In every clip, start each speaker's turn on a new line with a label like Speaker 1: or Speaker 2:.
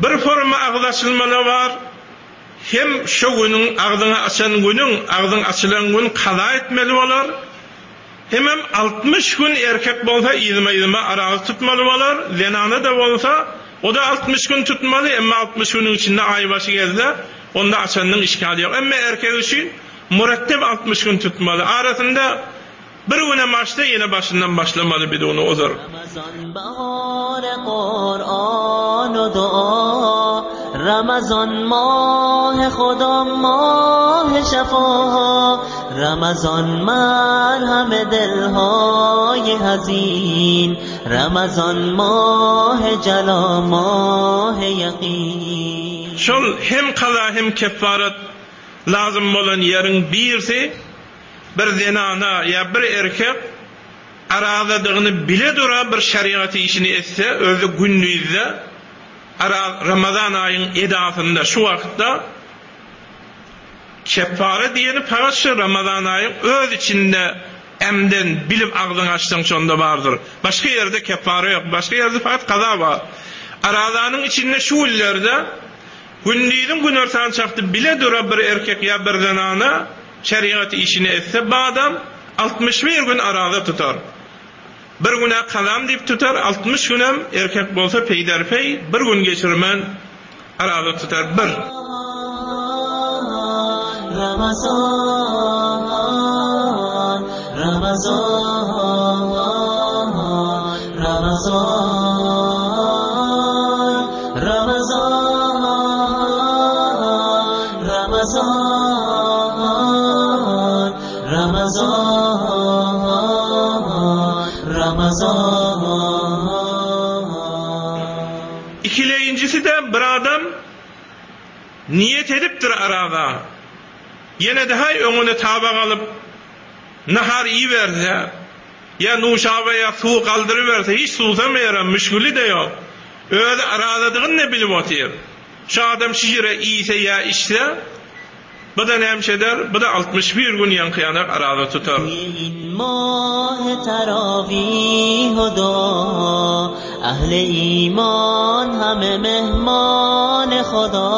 Speaker 1: Bir forma agyz açylmala bar, hem şo günüň agzyňy açan günüň, agzyň açylan gün kaza etmeli bolar, hemem 60 gün erkek bolsa yzyma-yzyma aragy tutmaly bolar, zenana-da bolsa, o-da 60 gün tutmaly, emma 60 günüň içinde aýbaşy gelse, onda açanynyň işgali ýok. Emma erkek üçin mürettep 60 gün tutmaly. Arasynda Bir günem açsa ýene başyndan başlamaly biduni uzur.
Speaker 2: Ramazan bahar Quran و dua Ramazan mah Khuda mah şefa Ramazan merhem dilhay hazin Ramazan mah cela mah yakin
Speaker 1: Şol hem kaza hem keffaret lazym bolan ýeriň birsi Bir zenana ýa bir erkek arazadygyny bile dura bir şerigat işini etse, özi gündizde ara Ramazan aýyň edasynda şu wagtda keffare diýeni fakat şu Ramazan aýyň öz içinde ämden bilip agzyňy açsaň şonda bardyr. Başga ýerde keffare ýok. Başga ýerde fakat kaza bar. Arazanyň içinde şu günlerde gündiziň günortan çagty bile dura bir erkek ýa bir zenana Şerigat işini etse badam, 61 gün araza tutar. Bir gün-ä kazam diýip tutar, 60 günem, erkek bolsa peýderpeý, bir gün geçirmän araza tutar. Bir.
Speaker 2: Ramazan, Ramazan, Ramazan, Ramazan, Ramazan, Ramazan, Ramazan.
Speaker 1: Ikileýinjisi-de bir adam niýet edipdir araza, ýene-de haý öňüne tabak alyp nahar iýiberse, Ýa nuşaba ýa suw galdyryberse hiç suwsamaýaram, müşgili-de ýok. Özi arazadygyny-da bilip otyr. Şu adam şu ýere iýse ýa içse, bu-da nämiş eder, bu-da 61 gün ýaňky ýanak araza tutar.
Speaker 2: In mah terawih u dua Ahl-i iman hame mehman Khuda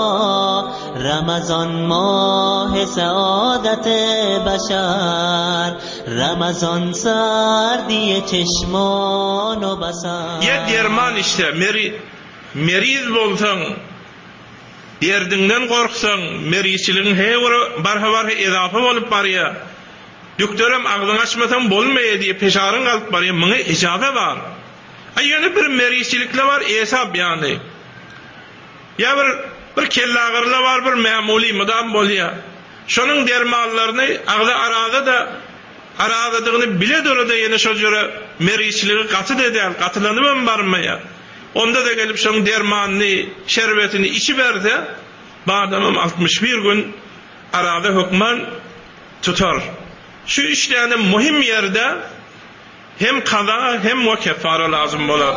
Speaker 2: Ramazan mah saadat bashar Ramazan sardiye çeşman u basar.
Speaker 1: Ýa derman içse, meri, meriz bolsaň, derdiňden gorksaň, merizçiligiň he bir barha-barha ezafa bolup barýa. Dükderem agzyňy açmasaň bolmaýa diýip peşaryň galyp barýa, muňa ejaza bar. A ýöne bir merizçilikle bar, esap ýany. Ýa bir bir kellagyryla bar, bir mämuly, mydam bolýa. Şonuň dermanlaryny agzy araza-da, arazadygyny bile dura-da ýene şo jüre meriçligi gaty-da däl, gatylanybam barmaýar. Onda-da gelip şoň dermanyny, şerbetini içiberse, bu adamam 61 gün araza hökman tutar. Şu üç däne möhüm ýerde hem kaza, hem we keffara lazym bolar.